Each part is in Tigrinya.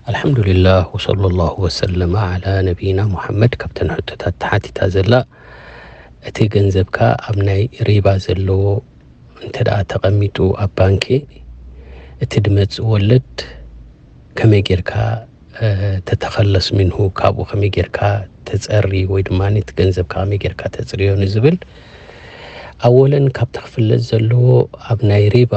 ኣልሓምዱሊላህ ወሰለላሁ ወሰለመ ዓላ ነቢይና ሙሓመድ። ካብተን ሕቶታት ተሓቲታ ዘላ፣ እቲ ገንዘብካ ኣብ ናይ ሪባ ዘለዎ እንተ ደኣ ተቐሚጡ ኣብ ባንኪ፣ እቲ ድመጽእ ወለድ ከመይ ጌርካ፣ እ፣ ተተኸለስ ሚንሁ፣ ካብኡ ከመይ ጌርካ ተጸሪ ወይ ድማ እቲ ገንዘብካ ከመይ ጌርካ ተጽርዮ ንዝብል፣ ኣወለን ካብቲ ክፍለጥ ዘለዎ ኣብ ናይ ሪባ፣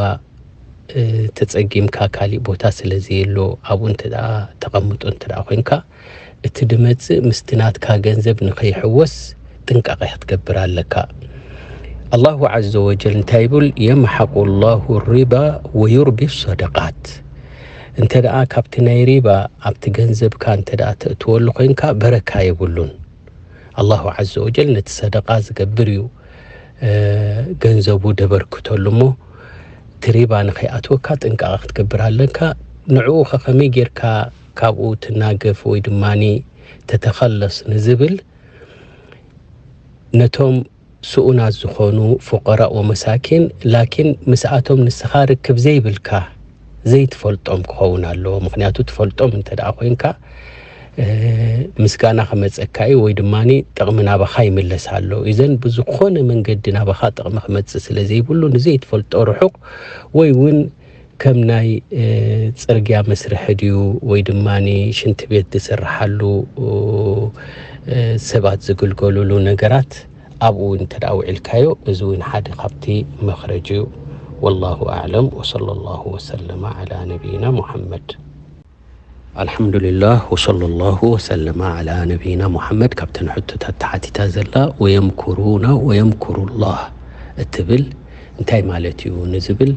እ፣ ተጸጊምካ ካሊእ ቦታ ስለ ዘየሎ፣ ኣብኡ እንተ ደኣ ተቐምጦ እንተ ደኣ ኮይንካ፣ እቲ ድመጽእ ምስቲ ናትካ ገንዘብ ንኸይሕወስ ጥንቃቐ ክትገብር ኣለካ። ኣላሁ ዐዘ ወጀል እንታይ ይብል? የምሐቁ ላሁ ሪባ ወዩርቢ ሰደቃት። እንተ ደኣ ካብቲ ናይ ሪባ ኣብቲ ገንዘብካ እንተ ደኣ ተእትወሉ ኮይንካ በረካ የብሉን። ኣላሁ ዐዘ ወጀል ነቲ ሰደቃ ዝገብር እዩ፣ እ፣ ገንዘቡ ደበርክተሉ እሞ፣ እቲ ሪባ ንኸይኣትወካ ጥንቃቐ ክትገብር ኣለካ። ንዕኡ ኸ ከመይ ጌርካ ካብኡ ትናገፍ ወይ ድማኒ ተተኸለስ ንዝብል፣ ነቶም ስኡናት ዝኾኑ ፉቀራእ ወመሳኪን፣ ላኪን ምስኣቶም ንስኻ ርክብ ዘይብልካ ዘይትፈልጦም ክኸውን ኣለዎ። ምኽንያቱ ትፈልጦም እንተ ደኣ ኮይንካ፣ እ፣ ምስጋና ክመጸካ እዩ ወይ ድማኒ ጥቕሚ ናባኻ ይምለስ ኣሎ። እዘን ብዝኾነ መንገዲ ናባኻ ጥቕሚ ክመጽእ ስለ ዘይብሉ ንዘይትፈልጦ ርሑቕ ወይ እውን ከም ናይ፣ እ፣ ጽርግያ መስርሒ ድዩ ወይ ድማኒ ሽንቲ ቤት ዝስርሓሉ፣ እ፣ ሰባት ዝግልገሉሉ ነገራት ኣብኡ እውን እንተ ደኣ ውዒልካዮ፣ እዚ እውን ሓደ ካብቲ መኽረጅ እዩ። ወላሁ ኣዕለም ወሰለላሁ ወሰለመ ዓላ ነቢይና ሙሐመድ። ኣልሓምዱሊላህ ወሰለላሁ ወሰለመ ዓላ ነቢይና ሙሐመድ። ካብተን ሕቶታት ተሓቲታ ዘላ ወየምኩሩና ወየምኩሩላህ እትብል እንታይ ማለት እዩ ንዝብል፣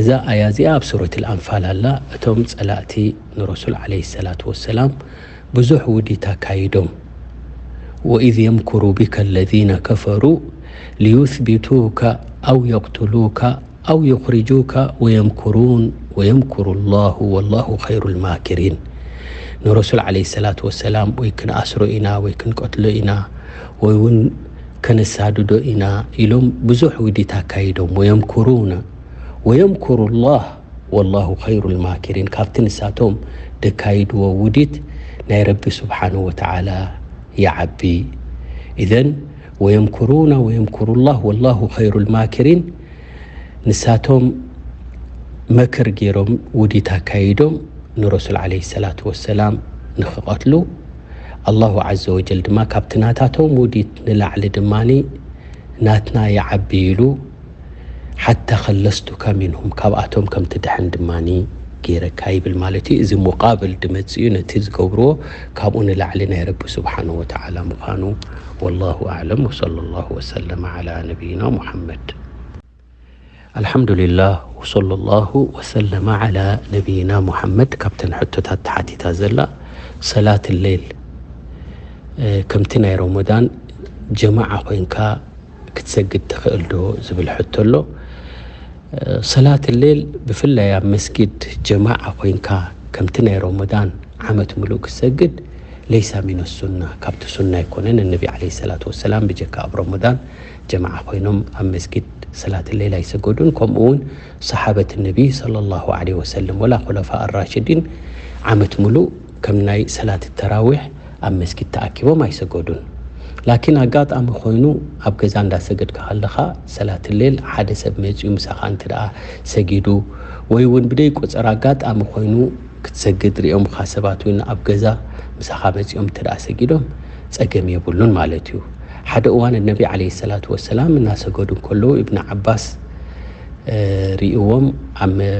እዛ ኣያ እዚኣ ኣብ ሱረት ኣልኣንፋል ኣላ። እቶም ጸላእቲ ንረሱል ዓለይሂ ሰላቱ ወሰላም ብዙሕ ውዲት ኣካይዶም። ወኢዝ የምኩሩ ቢከ ለዚነ ከፈሩ ሊዩስቢቱከ ኣው የቅቱሉከ ኣው ዩኽሪጁከ ወየምኩሩን ወየምኩሩ ላሁ ወላሁ ኸይሩል ማኪሪን። ንረሱል ዓለይሂ ሰላቱ ወሰላም ወይ ክንኣስሮ ኢና ወይ ክንቀትሎ ኢና ወይ እውን ከነሳድዶ ኢና ኢሎም ብዙሕ ውዲት ኣካይዶም። ወየምኩሩነ ወየምኩሩ ላህ ወላሁ ኸይሩል ማኪሪን። ካብቲ ንሳቶም ደካይድዎ ውዲት ናይ ረቢ ስብሓነ ወተዓላ ይዓቢ። ኢዘን ወየምኩሩነ ወየምኩሩ ላህ ወላሁ ኸይሩል ማኪሪን። ንሳቶም መክር ገይሮም ውዲት ኣካይዶም ንረሱል ዓለይሂ ሰላቱ ወሰላም ንኽቐትሉ። ኣላሁ ዐዘ ወጀል ድማ ካብቲ ናታቶም ውዲት ንላዕሊ ድማኒ ናትና ይዓቢ ኢሉ፣ ሓታ ኸለስቱካ ሚንሁም፣ ካብኣቶም ከም ትድሕን ድማኒ ገይረካ ይብል ማለት እዩ። እዚ ሙቃብል ድመጽእ እዩ ነቲ ዝገብርዎ ካብኡ ንላዕሊ ናይ ረቢ ስብሓነ ወተዓላ ምዃኑ። ወላሁ ኣዕለም ወሰለላሁ ወሰለመ ዓላ ነቢይና ሙሐመድ። ኣልሓምዱሊላህ ወሰለላሁ ወሰለመ ዓላ ነቢይና ሙሐመድ። ካብተን ሕቶታት ተሓቲታ ዘላ ሰላት ሌል፣ እ፣ ከምቲ ናይ ረመዳን ጀማዓ ኮይንካ ክትሰግድ ትኽእል ዶ ዝብል ሕቶ ኣሎ። እ፣ ሰላት ሌል ብፍላይ ኣብ መስጊድ ጀማዓ ኮይንካ ከምቲ ናይ ረመዳን ዓመት ምሉእ ክትሰግድ ለይሳ ሚነ ሱና፣ ካብቲ ሱና ኣይኮነን። ነቢ ዓለይሂ ሰላቱ ወሰላም ብጀካ ኣብ ረመዳን ጀማዓ ኮይኖም ኣብ መስጊድ ሰላት ሌል ኣይሰገዱን። ከምኡ እውን ሰሓበት ነቢ ሰለላሁ ዓለይሂ ወሰለም ወላ ኹለፋ ኣራሽዲን ዓመት ምሉእ ከም ናይ ሰላት ተራዊሕ ኣብ መስጊድ ተኣኪቦም ኣይሰገዱን። ላኪን ኣጋጣሚ ኮይኑ ኣብ ገዛ እንዳሰገድካ ከለኻ ሰላት ሌል ሓደ ሰብ መፂኡ ምሳኻ እንተ ደኣ ሰጊዱ ወይ እውን ብደይ ቆፀር ኣጋጣሚ ኮይኑ ክትሰግድ ሪኦምኻ ሰባት እውን ኣብ ገዛ ምሳኻ መፂኦም እንተ ደኣ ሰጊዶም ጸገም የብሉን ማለት እዩ። ሓደ እዋን ነቢ ዓለይሂ ሰላቱ ወሰላም እናሰገዱ እንከለዉ እብን ዓባስ፣ እ፣ ሪእዎም ኣብ መ-፣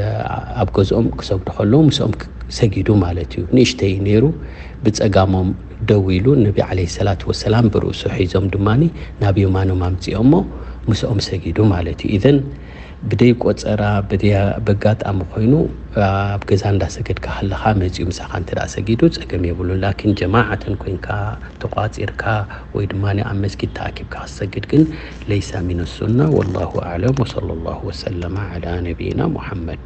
ኣብ ገዝኦም ክሰግዱ ከለዉ ምስኦም ክ-፣ ሰጊዱ ማለት እዩ። ንእሽተይ ነይሩ፣ ብጸጋሞም ደው ኢሉ ነቢ ዓለይሂ ሰላቱ ወሰላም ብርእሱ ሒዞም ድማኒ ናብ የማኖም ኣምጺኦሞ ምስኦም ሰጊዱ ማለት እዩ። ኢዘን ብደይ ቆጸራ፣ ብደያ-፣ በጋጣሚ ኮይኑ ኣብ ገዛ እንዳሰገድካ ከለኻ መጺኡ ምሳኻ እንተ ደኣ ሰጊዱ ጸገም የብሉን። ላኪን ጀማዓተን ኮይንካ ተቋጺርካ ወይ ድማ ኣብ መስጊድ ተኣኪብካ ክትሰግድ ግን ለይሳ ሚነ ሱና። ወላሁ ኣዕለም ወሰለላሁ ወሰለመ ዓላ ነቢይና ሙሐመድ።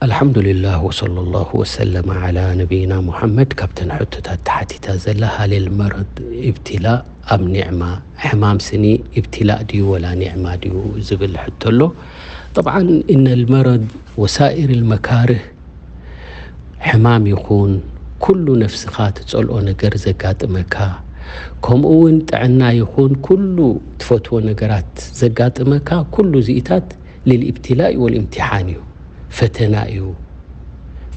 ኣልሓምዱሊላህ ወሰለላሁ ወሰለመ ዓላ ነቢይና ሙሐመድ። ካብተን ሕቶታት ተሓቲታ ዘላ ሃሌል መረድ ኢብትላእ ኣም ኒዕማ፣ ሕማም ስኒ ኢብትላእ ድዩ ወላ ኒዕማ ድዩ ዝብል ሕቶ ኣሎ። ጠብዓን ኢነል መረድ ወሳኢር ልመካርህ፣ ሕማም ይኹን ኩሉ ነፍስኻ ትጸልኦ ነገር ዘጋጥመካ፣ ከምኡ እውን ጥዕና ይኹን ኩሉ ትፈትዎ ነገራት ዘጋጥመካ፣ ኩሉ እዚኢታት ልልኢብትላእ ወልእምትሓን እዩ፣ ፈተና እዩ።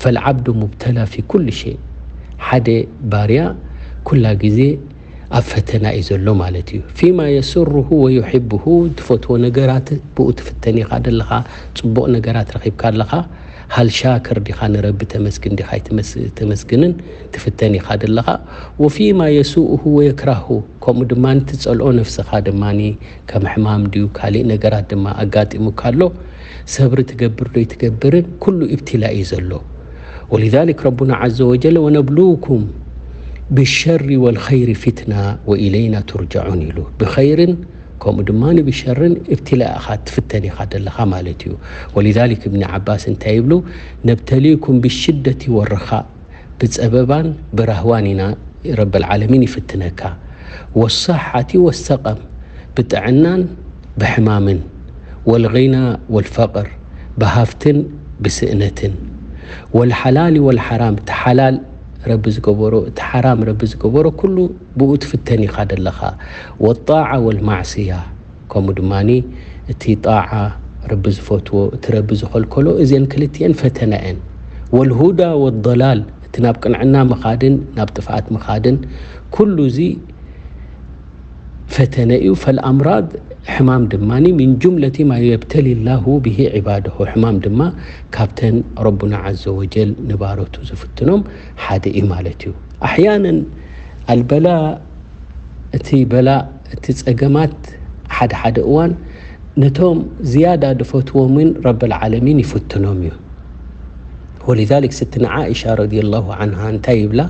ፈልዓብዱ ሙብተላ ፊ ኩል ሸይ፣ ሓደ ባርያ ኩላ ግዜ ኣብ ፈተና እዩ ዘሎ ማለት እዩ። ፊማ የስሩሁ ወዩሕብሁ፣ ትፈትዎ ነገራት ብኡ ትፍተን ኢኻ ደለኻ፣ ጽቡቕ ነገራት ረኺብካ ኣለኻ፣ ሃል ሻክር ዲኻ፣ ንረቢ ተመስግን ዲኻ ኣይተመስግንን ትፍተን ኢኻ ደለኻ። ወፊማ የሱኡሁ ወየክራሁ፣ ከምኡ ድማ ትጸልኦ ነፍስኻ ድማ ከም ሕማም ድዩ ካልእ ነገራት ድማ ኣጋጢሙካ ኣሎ፣ ሰብሪ ትገብር ዶ ኣይትገብርን ኩሉ ኢብትላ እዩ ዘሎ። ወሊዛሊክ ረቡና ዓዘ ወጀል ወነብሉኩም ብሸሪ ወልኸይሪ ፊትና ወኢለይና ቱርጃዑን ኢሉ። ብኸይርን ከምኡ ድማ ብሸርን ኢብትላእ ኢኻ ትፍተን ኢኻ ደለኻ ማለት እዩ። ወሊዛሊክ እብኒ ዓባስ እንታይ ይብሉ? ነብተሊኩም ብሽደቲ ወርኻእ፣ ብጸበባን ብራህዋን ኢና ረበል ዓለሚን ይፍትነካ። ወሳሓቲ ወሰቐም፣ ብጥዕናን ብሕማምን፣ ወልጊና ወልፈቕር፣ ብሃፍትን ብስእነትን፣ ወልሓላሊ ወልሓራም፣ እቲ ሓላል ረቢ ዝገበሮ እቲ ሓራም ረቢ ዝገበሮ ኩሉ ብኡ ትፍተን ኢኻ ደለኻ። ወጣዓ ወልማዕስያ፣ ከምኡ ድማ እቲ ጣዓ ረቢ ዝፈትዎ እቲ ረቢ ዝኸልከሎ፣ እዘን ክልቲኤን ፈተና እየን። ወልሁዳ ወደላል፣ እቲ ናብ ቅንዕና ምኻድን ናብ ጥፍኣት ምኻድን ኩሉ እዚ ፈተነ እዩ። ፈልኣምራድ፣ ሕማም ድማ ሚን ጁምለቲ ማ የብተሊ ላሁ ብሂ ዒባደሁ፣ ሕማም ድማ ካብተን ረቡና ዓዘ ወጀል ንባሮቱ ዝፍትኖም ሓደ እዩ ማለት እዩ። ኣሕያነን ኣልበላ፣ እቲ በላ፣ እቲ ጸገማት ሓደ ሓደ እዋን ነቶም ዝያዳ ድፈትዎም እውን ረበል ዓለሚን ይፍትኖም እዩ። ወሊዛሊክ ስትና ዓኢሻ ረዲየላሁ ዓንሃ እንታይ ይብላ?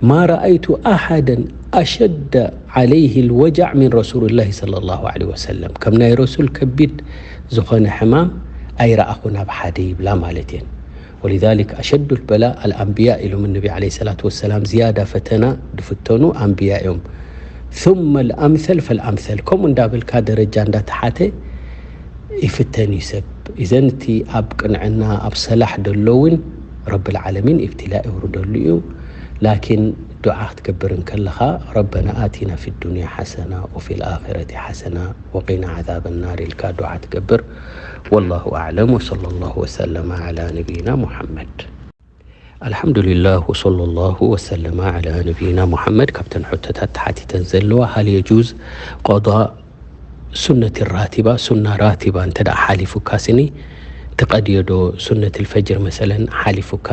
ማ ረኣይቱ ኣሓደን ኣሸደ ዓለይህ ልወጃዕ ሚን ረሱልላሂ ሰለላሁ ዓለይሂ ወሰለም፣ ከም ናይ ረሱል ከቢድ ዝኾነ ሕማም ኣይረኣኹን ኣብ ሓደ ይብላ ማለት እየን። ወሊዛሊክ ኣሸዱ ልበላ ኣልኣንብያ ኢሎም ነቢ ዓለይሂ ሰላቱ ወሰላም፣ ዝያዳ ፈተና ድፍተኑ ኣንብያ እዮም። ثم الأمثل فالأمثل፣ ከምኡ እንዳበልካ ደረጃ እንዳተሓተ ይፍተን እዩ ሰብ። ኢዘን እቲ ኣብ ቅንዕና ኣብ ሰላሕ ደሎ እውን ረብል ዓለሚን ኢብትላእ የውርደሉ እዩ። ላኪን ዱዓ ክትገብር እንከለኻ ረበና ኣቲና ፊ ዱንያ ሓሰና ወፊ ልኣኺረቲ ሓሰና ወቂና ዓዛበ ናር ኢልካ ዱዓ ትገብር። ወላሁ ኣዕለም ወሰለ ላሁ ወሰለመ ዓላ ነቢይና ሙሓመድ። ኣልሓምዱሊላህ ወሰለ ላሁ ወሰለመ ዓላ ነቢይና ሙሓመድ። ካብተን ሕቶታት ተሓቲተን ዘለዋ፣ ሃል የጁዝ ቀዳእ ሱነት ራቲባ፣ ሱና ራቲባ እንተ ደኣ ሓሊፉካ ስኒ ትቐድዮ ዶ? ሱነት ልፈጅር መሰለን ሓሊፉካ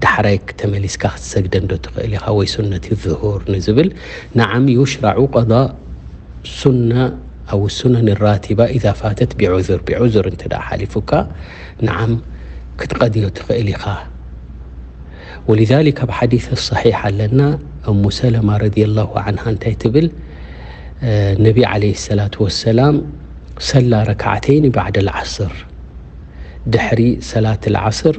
ዳሕራይ ተመሊስካ ክትሰግደን ዶ ትኽእል ኢኻ? ወይ ሱነት ዙሁር ንዝብል፣ ነዓም ዩሽራዑ ቀዳእ ሱና ኣው ሱነን ራቲባ ኢዛ ፋተት ቢዑዙር፣ ቢዑዙር እንተ ደኣ ሓሊፉካ፣ ነዓም ክትቐድዮ ትኽእል ኢኻ። ወሊዛሊክ ኣብ ሓዲስ ሰሒሕ ኣለና፣ እሙ ሰለማ ረዲየላሁ ዓንሃ እንታይ ትብል? ነቢ ዓለይሂ ሰላቱ ወሰላም ሰላ ረክዓተይን ባዕደ ልዓስር፣ ድሕሪ ሰላት ልዓስር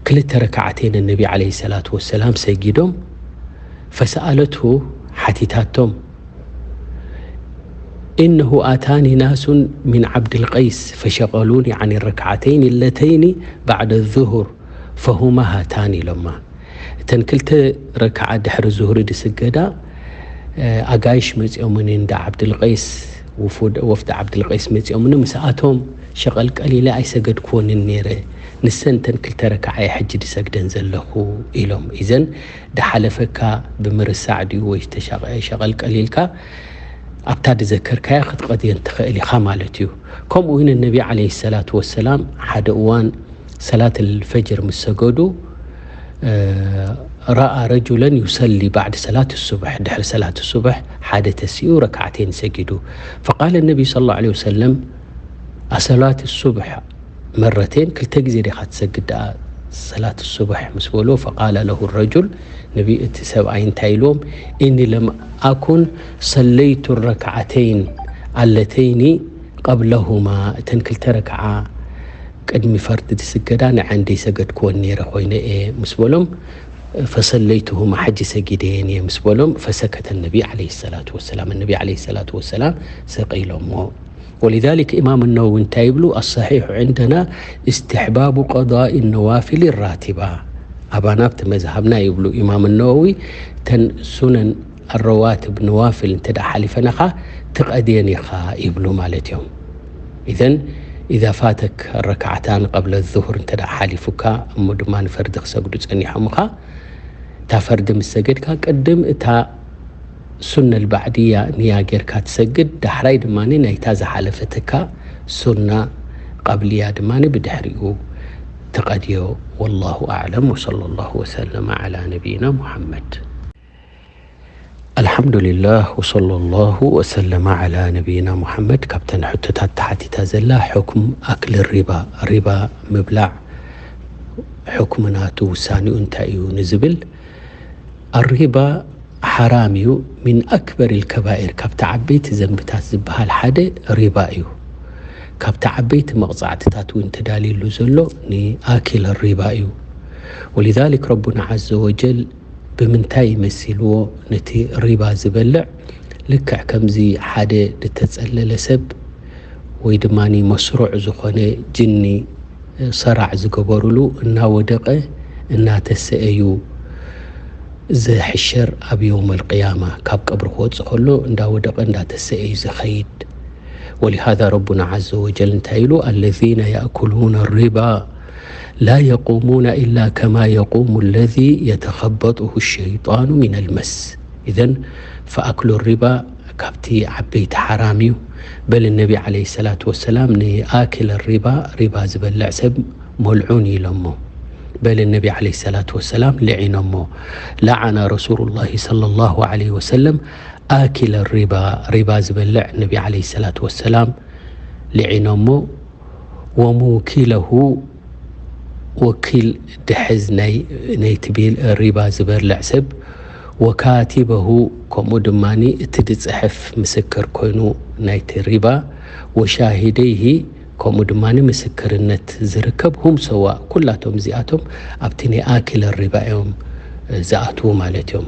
ክልተ ረክዓተይን ነቢ ዓለይሂ ሰላቱ ወሰላም ሰጊዶም። ፈሰኣለቱ፣ ሓቲታቶም፣ ኢነሁ ኣታኒ ናሱን ሚን ዓብድልቀይስ ፈሸቀሉኒ ዓን ረክዓተይን ለተይኒ ባዕደ ዙሁር ፈሁማ ሃታኒ ኢሎማ። እተን ክልተ ረክዓ ድሕሪ ዙሁሪ ድስገዳ፣ እ፣ ኣጋይሽ መጺኦምኒ፣ እንዳ ዓብድልቀይስ፣ ውፉድ ወፍዲ ዓብድልቀይስ መጺኦምኒ፣ ምስኣቶም ሸቐል ቀሊለ ኣይሰገድክወንን ነይረ። ንሰን እተን ክልተ ረክዓ እየ ሕጂ ድሰግደን ዘለኹ ኢሎም። ኢዘን ድሓለፈካ ብምርሳዕ ድዩ ወይ ዝተሻቐ-፣ ሸቐል ቀሊልካ ኣብታ ድዘከርካያ ክትቐድየን ትኽእል ኢኻ ማለት እዩ። ከምኡ እውን ነቢ ዓለይሂ ሰላቱ ወሰላም ሓደ እዋን ሰላት ልፈጅር ምስ ሰገዱ፣ እ፣ ረኣ ረጁለን ዩሰሊ ባዕድ ሰላት ሱብሕ፣ ድሕሪ ሰላት ሱብሕ ሓደ ተሲኡ ረክዓተይን ሰጊዱ። ፈቃለ ነቢዩ ሰለላሁ ዐለይሂ ወሰለም፣ ኣሰላት ሱብሕ መረተይን፣ ክልተ ግዜ ዲኻ ትሰግድ ደኣ ሰላት ሱብሕ ምስ በልዎ፣ ፈቃለ ለሁ ረጁል፣ ነቢ እቲ ሰብኣይ እንታይ ኢልዎም? ኢኒ ለም ኣኩን ሰለይቱ ረክዓተይን ኣለተይኒ ቀብለሁማ፣ እተን ክልተ ረክዓ ቅድሚ ፈርዲ ዝስገዳ ንዐን ደይሰገድክወን ነይረ ኮይነ እየ ምስ በሎም፣ ፈሰለይቱሁማ፣ ሕጂ ሰጊደየን እየ ምስ በሎም፣ ፈሰከተ ነቢ ዓለይሂ ሰላቱ ወሰላም፣ ነቢ ዓለይሂ ሰላቱ ወሰላም ስቕ ኢሎሞ። ولذلك ኢማም ነወዊ እንታይ ይብሉ? الصحيح عندنا استحباب قضاء النوافل الراتبة። ኣባና ኣብቲ መዝሃብና ይብሉ ኢማም ነወዊ፣ ተን ሱነን ኣረዋትብ ነዋፍል እንተ ደኣ ሓሊፈናኻ ትቐድየን ኢኻ ይብሉ ማለት እዮም። ኢዘን إذا فاتك ركعتان قبل الظهر እንተ ደኣ ሓሊፉካ፣ እሞ ድማ ንፈርዲ ክሰግዱ ጸኒሖምኻ፣ እታ ፈርዲ ምስ ሰገድካ ቅድም እታ ሱነል ባዕድያ ንያ ጌርካ ትሰግድ፣ ዳሕራይ ድማ ናይታ ዝሓለፈትካ ሱና ቀብልያ ድማ ብድሕሪኡ ትቐድዮ። والله أعلم وصلى الله وسلم على نبينا محمد. الحمد لله وصلى الله وسلم على نبينا محمد። ካብተን ሕቶታት ተሓቲታ ዘላ ሕኩም ኣክል ሪባ፣ ሪባ ምብላዕ ሕኩም ናቱ ውሳኔኡ እንታይ እዩ ንዝብል፣ ኣሪባ ሓራም እዩ። من أكبر الكبائر፣ ካብቲ ዓበይቲ ዘንብታት ዝበሃል ሓደ ሪባ እዩ። ካብቲ ዓበይቲ መቕጻዕትታት እውን ተዳልዩሉ ዘሎ ንኣኪል ሪባ እዩ። ولذلك ربنا عز وجل ብምንታይ መሲልዎ ነቲ ሪባ ዝበልዕ? ልክዕ ከምዚ ሓደ ዝተጸለለ ሰብ ወይ ድማ መስሩዕ ዝኾነ ጅኒ ሰራዕ ዝገበሩሉ እናወደቐ እናተሰአዩ ዝሕሸር ኣብ የውመል ቅያማ፣ ካብ ቀብሪ ክወጽእ ከሎ እንዳወደቐ እንዳተሰአዩ ዝኸይድ። ولهذا ربنا عز وجل እንታይ ኢሉ? الذين يأكلون الربا لا يقومون إلا كما يقوم الذي يتخبطه الشيطان من المس. إذن فأكل الربا ካብቲ ዓበይቲ ሓራም እዩ። በል ነቢ ዓለይሂ ሰላቱ ወሰላም ንኣኪለ ሪባ፣ ሪባ ዝበልዕ ሰብ መልዑን ኢሎሞ። በል ነቢ ዓለይሂ ሰላቱ ወሰላም ልዒኖሞ። لعن رسول الله صلى الله عليه وسلم آكل الربا، ሪባ ዝበልዕ ነቢ ዓለይሂ ሰላቱ ወሰላም ልዒኖሞ። وموكله፣ ወኪል ድሕዝ ናይ፣ ናይቲ ቢል ሪባ ዝበልዕ ሰብ፣ وكاتبه، ከምኡ ድማ እቲ ዝጽሕፍ ምስክር ኮይኑ ናይቲ ሪባ፣ وشاهديه، ከምኡ ድማ ምስክርነት ዝርከብ፣ هم سواء، ኩላቶም እዚኣቶም ኣብቲ ናይ ኣኪለ ሪባ እዮም ዝኣትዉ ማለት እዮም።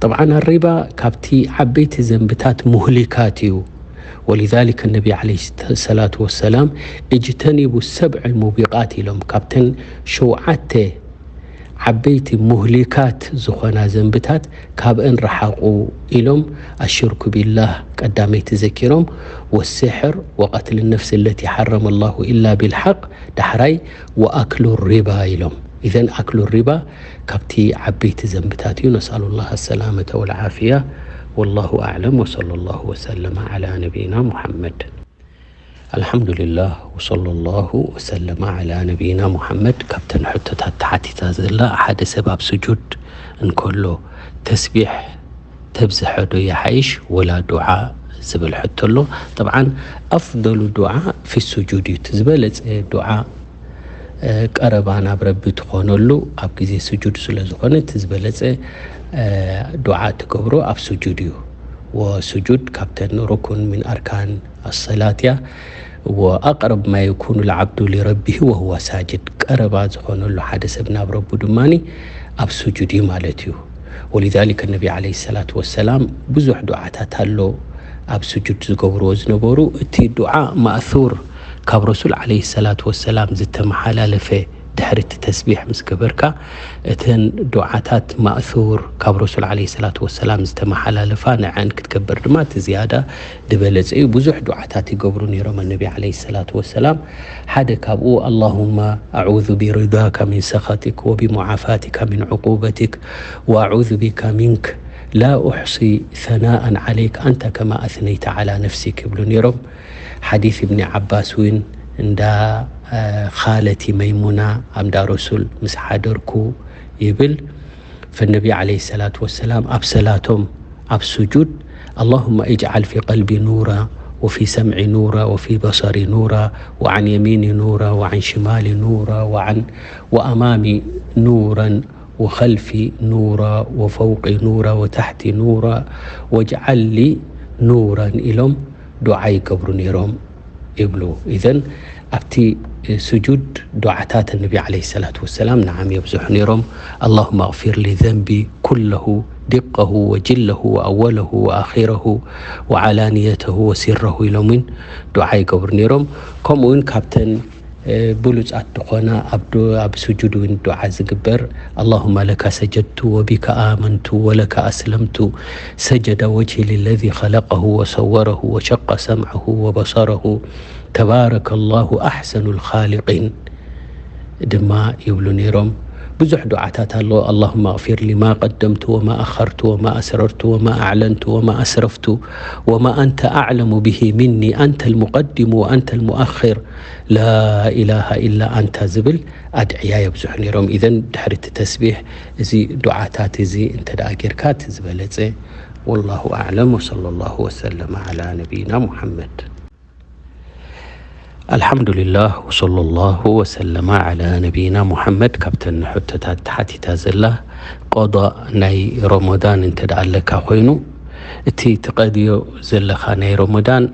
ጠብዓን ኣሪባ ካብቲ ዓበይቲ ዘንብታት ሙህሊካት እዩ። ولذلك النبي عليه الصلاة والسلام اجتنبوا السبع الموبقات ኢሎም፣ ካብተን ሸውዓተ ዓበይቲ ሙህሊካት ዝኾና ዘንብታት ካብአን ረሓቑ ኢሎም። الشرك بالله ቀዳመይቲ ዘኪሮም፣ والسحر وقتل النفس التي حرم الله إلا بالحق ዳሕራይ وأكل الربا ኢሎም። إذن أكل الربا ካብቲ ዓበይቲ ዘንብታት እዩ። نسأل الله السلامة والعافية. والله أعلم وصلى الله وسلم على نبينا محمد. الحمد لله وصلى الله وسلم على نبينا محمد። ካብተን ሕቶታት ተሓቲታ ዘላ፣ ሓደ ሰብ ኣብ ስጁድ እንከሎ ተስቢሕ ተብዝሐ ዶ ይሓይሽ ወላ ዱዓ ዝብል ሕቶ ኣሎ። ጠብዓን ኣፍደሉ ዱዓ ፊ ሱጁድ እዩ። እቲ ዝበለጸ ዱዓ፣ እ፣ ቀረባ ናብ ረቢ ትኾነሉ ኣብ ግዜ ስጁድ ስለ ዝኾነ፣ እቲ ዝበለጸ፣ እ፣ ዱዓ ትገብሮ ኣብ ስጁድ እዩ። ወስጁድ ካብተን ሩኩን ምን ኣርካን ኣሰላት እያ። ወኣቅረብ ማ የኩኑ ልዓብዱ ሊረቢሂ ወሁወ ሳጅድ፣ ቀረባ ዝኾነሉ ሓደ ሰብ ናብ ረቡ ድማኒ ኣብ ስጁድ እዩ ማለት እዩ። ወሊዛሊከ ነቢ ዓለይሂ ሰላቱ ወሰላም ብዙሕ ዱዓታት ኣሎ ኣብ ስጁድ ዝገብርዎ ዝነበሩ። እቲ ዱዓ ማእሱር ካብ ረሱል ዓለይሂ ሰላቱ ወሰላም ዝተመሓላለፈ ድሕሪ እቲ ተስቢሕ ምስ ገበርካ፣ እተን ዱዓታት ማእሱር ካብ ረሱል ዓለይሂ ሰላቱ ወሰላም ዝተመሓላለፋ ንዐን ክትገብር ድማ እቲ ዝያዳ ዝበለጸ እዩ። ብዙሕ ዱዓታት ይገብሩ ነይሮም ነቢ ዓለይሂ ሰላቱ ወሰላም። ሓደ ካብኡ ኣላሁመ ኣዑዙ ቢሪዳካ ሚን ሰኸጢክ ወቢሙዓፋቲካ ሚን ዑቁበቲክ ወኣዑዙ ቢካ ሚንክ ላ ኡሕሲ ሰናኣን ዓለይክ ኣንተ ከማ ኣስነይተ ዓላ ነፍሲክ ይብሉ ነይሮም። ሓዲስ እብኒ ዓባስ እውን እንዳ፣ እ፣ ኻለቲ መይሙና ኣብ እንዳ ረሱል ምስ ሓደርኩ ይብል። ፈነቢ ዓለይሂ ሰላቱ ወሰላም ኣብ ሰላቶም ኣብ ስጁድ ኣላሁመ ኢጅዓል ፊ ቀልቢ ኑራ ወፊ ሰምዒ ኑራ ወፊ በሰሪ ኑራ ወዓን የሚኒ ኑራ ወዓን ሽማሊ ኑራ ወዓን ወኣማሚ ኑራን ወኸልፊ ኑራ ወፈውቂ ኑራ ወታሕቲ ኑራ ወጅዓል ሊ ኑራን ኢሎም ዱዓ ይገብሩ ነይሮም ይብሉ። ኢዘን ኣብቲ ስጁድ ዱዓታት ነቢ ዓለይሂ ሰላቱ ወሰላም ንዓም የብዝሑ ነይሮም። اللهم اغفر لي ذنبي كله دقه وجله وأوله وآخره وعلانيته وسره ኢሎም እውን ዱዓ ይገብሩ ነይሮም። ከምኡ እውን ካብተን ብሉጻት ዝኾና ኣብ ስጁድ እውን ዱዓ ዝግበር اللهم لك سجدت وبك آمنت ولك أسلمت سجد وجهي للذي خلقه وصوره وشق سمعه وبصره تبارك الله أحسن الخالقين ድማ ይብሉ ነይሮም። ብዙሕ ዱዓታት ኣሎ። اللهم اغفر لي ما قدمت وما أخرت وما أسررت وما أعلنت وما أسرفت وما أنت أعلم به مني أنت المقدم وأنت المؤخر لا إله إلا أنت ዝብል ኣድዕያ የብዝሑ ነይሮም። ኢዘን ድሕሪ እቲ ተስቢሕ እዚ ዱዓታት እዚ እንተ ደኣ ጌርካ እቲ ዝበለጸ። والله أعلم وصلى الله وسلم على نبينا محمد. الحمد لله وصلى الله وسلم على نبينا محمد። ካብተን ሕቶታት ተሓቲታ ዘላ ቀضاء ናይ ረመዳን እንተ ደኣ ኣለካ ኮይኑ እቲ ትቀድዮ ዘለኻ ናይ ረመዳን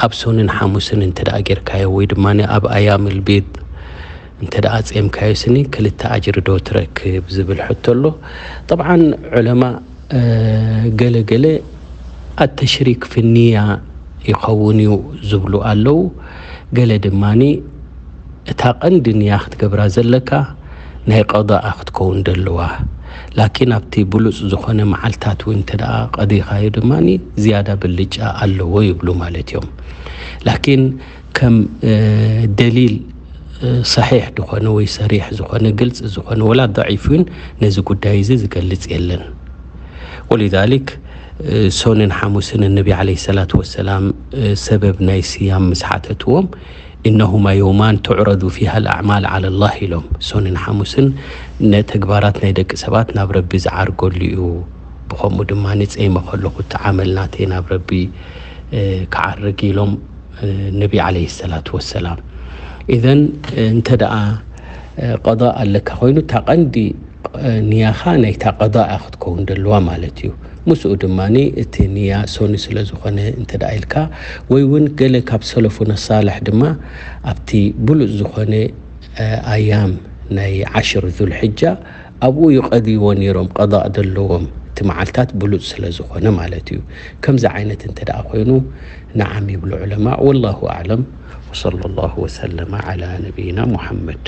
ኣብ ሶንን ሓሙስን እንተ ደኣ ጌርካዮ ወይ ድማ ኣብ ኣያም ልቢድ እንተ ደኣ ጼምካዮ ስኒ ክልተ ኣጅሪ ዶ ትረክብ ዝብል ሕቶ ኣሎ። ጠብዓን ዑለማ ገለ ገለ ኣተሽሪክ ፍንያ ይኸውን እዩ ዝብሉ ኣለዉ። ገለ ድማ እታ ቀንዲ ንያ ክትገብራ ዘለካ ናይ ቀضاء ክትከውን ደለዋ። ላኪን ኣብቲ ብሉጽ ዝኾነ መዓልታት እውን እንተ ደኣ ቀዲኻዮ ድማ ዝያዳ ብልጫ ኣለዎ ይብሉ ማለት እዮም። ላኪን ከም ደሊል ሰሒሕ ዝኾነ ወይ ሰሪሕ ዝኾነ ግልጽ ዝኾነ ወላ ضعيف እውን ነዚ ጉዳይ እዚ ዝገልጽ የለን። ولذلك ሶንን ሓሙስን ነቢ عليه الصلاة والسلام ሰበብ ናይ ስያም ምስ ሓተትዎም إنهما يومان تعرض فيها الأعمال على الله ኢሎም። ሶንን ሓሙስን ነተግባራት ናይ ደቂ ሰባት ናብ ረቢ ዝዓርገሉ እዩ። ብኸምኡ ድማ ንጸይመ ከለኹ እቲ ዓመል ናተይ ናብ ረቢ ክዓርግ ኢሎም ነቢ عليه الصلاة والسلام። ኢዘን እንተ ደኣ ቀضاء ኣለካ ኮይኑ እታ ቀንዲ ንያኻ ናይታ ቀضاء ክትከውን ደለዋ ማለት እዩ። ምስኡ ድማ እቲ ንያ ሶኒ ስለ ዝኾነ እንተ ደኣ ኢልካ ወይ እውን ገለ ካብ ሰለፉነ ሳልሕ ድማ ኣብቲ ብሉጽ ዝኾነ ኣያም ናይ ዓሽር ዙልሕጃ ኣብኡ ይቀድይዎ ነይሮም ቀضاء ደለዎም እቲ መዓልታት ብሉጽ ስለ ዝኾነ ማለት እዩ። ከምዚ ዓይነት እንተ ደኣ ኮይኑ ንዓም ይብሉ ዑለማ። والله أعلم وصلى الله وسلم على نبينا محمد።